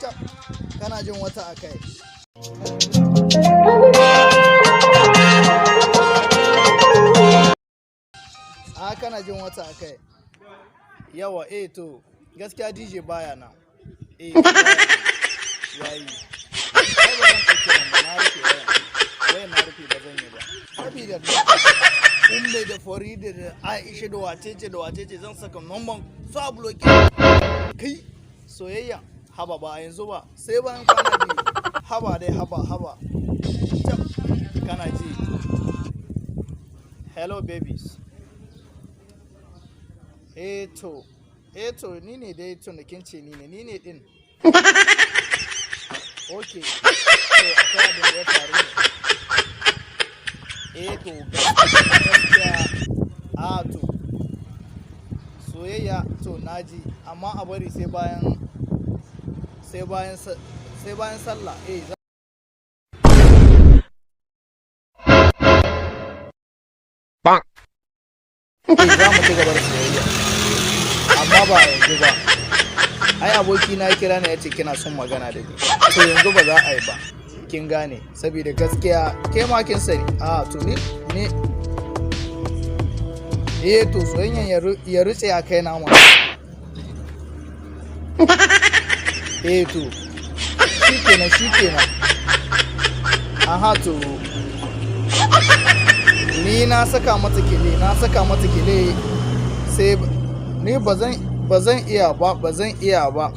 Cap, kana jin wata a kai. A kana jin wata a kai. Yawa, eh to gaskiya DJ baya nan. Eh, baya nan. Yayi. Ai ba zan ɗauki nan ba, na rufe wayan. Wayan na rufe, ba zan yi ba. Sabida Umme da Farida da Aisha da wacece da wacece, zan saka number su a block. Kai, soyayya, haba, ba a yanzu ba, sai bayan kwana 2. Haba dai, haba, haba. Cap, kana ji. Hello babies. Eh to, eh to, ni ne dai tun da kin ce ni ne, ni ne din. Okay, to akwai abin da ya faru ne. Eh to gaskiya, a to soyayya, to naji, amma a bari sai bayan sallah, eh. Eh, za mu ci gaba da soyayya, amma ba yanzu ba. Ai aboki na kira ni, ya ce kina son magana da ni. To yanzu ba za a yi ba, kin gane, saboda gaskiya ke ma kin sani. A to ni ne, eh to soyayyan ya rutse a kai na ma. Eh to shikenan, shikenan. Aha, to ni na saka mata kile, na saka mata kile, sai ni ba zan iya ba, ba zan iya ba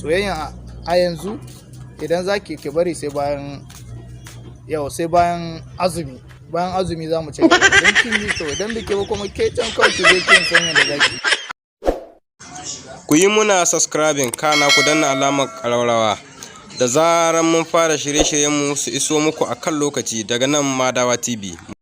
soyayyan a yanzu. Idan za ki bari sai bayan yau, sai bayan azumi, bayan azumi za mu ci gaba idan kin yi. To idan biki ba kuma, ke can kawai ki je kin san yadda za ki. Ku yi muna subscribing, kana ku danna alamar ƙararrawa, da zarar mun fara shirye-shiryenmu su iso muku a kan lokaci daga nan Madawa TV.